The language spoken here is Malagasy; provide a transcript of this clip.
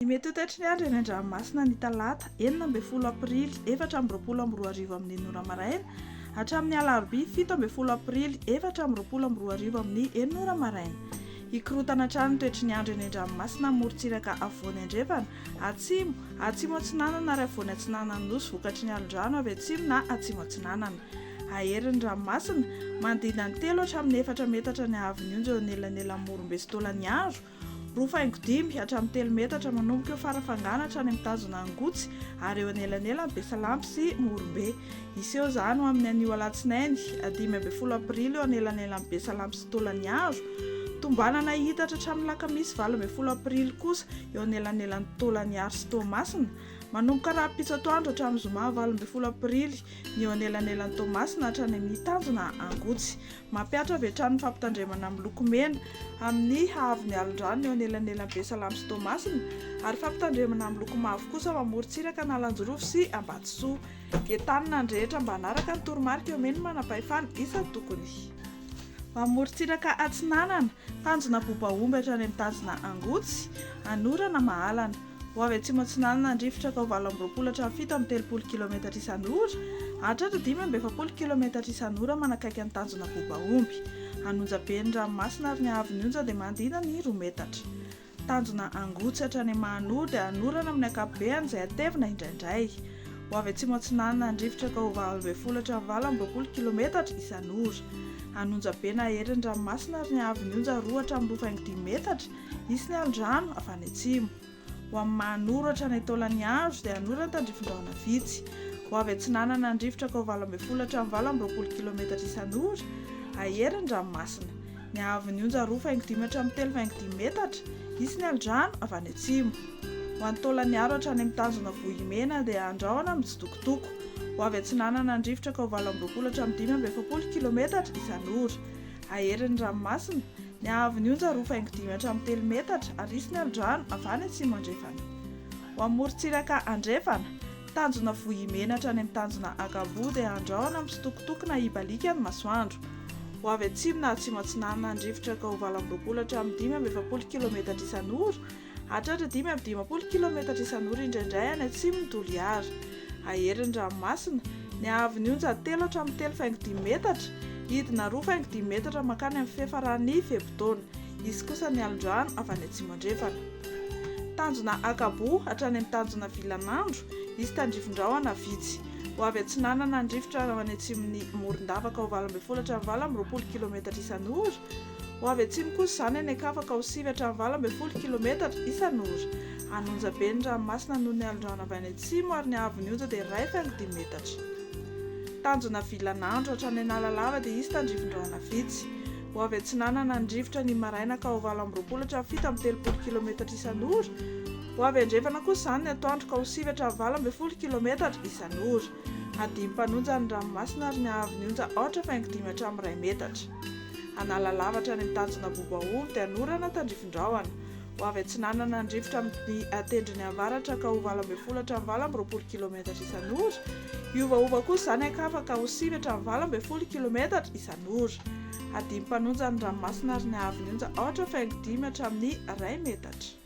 Ny mety ho toetry ny andro eny an-dranomasina ny talata 16 aprily 2024 amin'ny enina ora maraina hatramin'ny alarobia 17 aprily 2024 amin'ny enina ora maraina. Hikorontana hatrany ny toetry ny andro eny an-dranomasina amin'ny morontsiraka afovoany andrefana, atsimo, atsimo atsinanana ary afovoany atsinanan'ny Nosy vokatry ny alon-drano avy atsimo na atsimo atsinanana. Hahery ny ranomasina, manodidina ny telo hatramin'ny efatra metatra ny haavon'ny onja eo anelanelan'ny Morombe sy Taolagnaro, Roa faingo dimy hatramin'ny telo metatra manomboka eo Farafangana hatrany amin'ny tanjona Angotsy ary eo anelanelan'i Besalampy sy Morombe. Hiseho izany ho amin'ny anio alatsinainy, 15 aprily eo anelanelan'i Besalampy sy Taolagnaro. Tombanana hihitatra hatramin'ny alakamisy 18 aprily kosa eo anelanelan'i Taolagnaro sy Toamasina. Manomboka rahampitso atoandro hatramin'ny zoma 18 aprily ny eo anelanelan'i Toamasina hatrany amin'ny tanjona Angotsy. Mampihatra avy hatrany ny fampitandremana miloko mena amin'ny haavon'ny alon-drano eo anelanelan'i Besalamy sy Toamasina ary fampitandremana miloko mavo kosa ao amorontsiraka Analanjirofo sy Ambatosoa. Entanina ny rehetra mba hanaraka ny toromarika omen'ny manampahefana isan-tokony. Amorontsiraka Atsinanana, tanjona Bobaomby hatrany amin'ny tanjona Angotsy, Anorana, Mahalana. Ho avy atsimo atsinanana ny rivotra ka ho 28 hatramin'ny 37 kilometatra isan'ora, hahatratra 45 kilometatra isan'ora manakaiky ny tanjona Bobaomby. Hanonja be ny ranomasina ary ny haavon'ny onja dia manodidina ny roa metatra. Tanjona Angotsy hatrany Mahanoro dia hanorana amin'ny ankapobeany izay hatevina indraindray. Ho avy atsimo atsinanana ny rivotra ka ho 18 hatramin'ny 28 kilometatra isan'ora. Hanonja be na hery ny ranomasina ary ny haavon'ny onja roa hatramin'ny roa faingo dimy metatra. Hisy ny alon-drano avy any atsimo. Ho amin'ny Mahanoro hatrany Taolagnaro dia hanorana tandrifin-drahona vitsy. Ho avy atsinanana ny rivotra ka ho 18 hatramin'ny 28 kilometatra isan'ora, hahery ny ranomasina. Ny haavon'ny onja roa faingo dimy hatramin'ny telo faingo dimy metatra. Hisy ny alon-drano avy any atsimo. Ho an'i Taolagnaro hatrany amin'ny tanjona Vohimena dia andrahona mitsitokotoko. Ho avy atsinanana ny rivotra ka ho 28 hatramin'ny 45 kilometatra isan'ora. Hahery ny ranomasina. Ny haavon'ny onja roa faingo dimy hatramin'ny telo metatra ary hisy ny alon-drano avy any atsimo andrefana. Ho amin'ny morontsiraka andrefana, tanjona Vohimena hatrany amin'ny tanjona Ankaboa dia andrahona mitsitokotoko na hibaliaka ny masoandro. Ho avy atsimo na atsimo atsinanana ny rivotra ka ho 28 hatramin'ny 45 kilometatra isan'ora Hahatratra 55 kilaometatra isan'ora indraindray any atsimon'i Toliara. Hahery ny ranomasina, ny haavon'ny onja telo hatramin'ny telo faingo dimy metatra, hidina roa faingo dimy metatra mankany amin'ny fiafaran'ny fe-potoana. Hisy kosa ny alon-drano avy any atsimo andrefana. Tanjona Ankaboa hatrany amin'ny tanjona Vilanandro, hisy tandrifin-drahona vitsy. Ho avy atsinanana ny rivotra any atsimon'i Morondava ka ho 18 hatramin'ny 28 kilaometatra isan'ora. Ho avy atsimo kosa izany any an-kafa ka ho sivy hatramin'ny 18 kilometatra isan'ora. Hanonja be ny ranomasina noho ny alon-drano avy any atsimo ary ny haavon'ny onja dia iray faingo dimy metatra. Tanjona vilan'andro hatrany Analalava dia hisy tandrifin-drahona vitsy. Ho avy atsinanana ny rivotra ny maraina ka ho 28 hatramin'ny 37 kilometatra isan'ora. Ho avy andrefana kosa izany ny atoandro ka ho sivy hatramin'ny 18 kilometatra isan'ora. Hadimy mpanonja ny ranomasina ary ny haavon'ny onja aotra faingo dimy hatramin'ny iray metatra. Analalava hatrany amin'ny tanjona Bobaomby dia hanorana tandrifin-drahona. Ho avy atsinanana ny rivotra amin'ny tendrony avaratra ka ho 18 hatramin'ny 28 kilometatra isan'ora. Hiovaova kosa izany ankafa ka ho sivy hatramin'ny 18 kilometatra isan'ora. Hadimy mpanonja ny ranomasina ary ny haavon'ny onja aotra faingo dimy hatramin'ny iray metatra.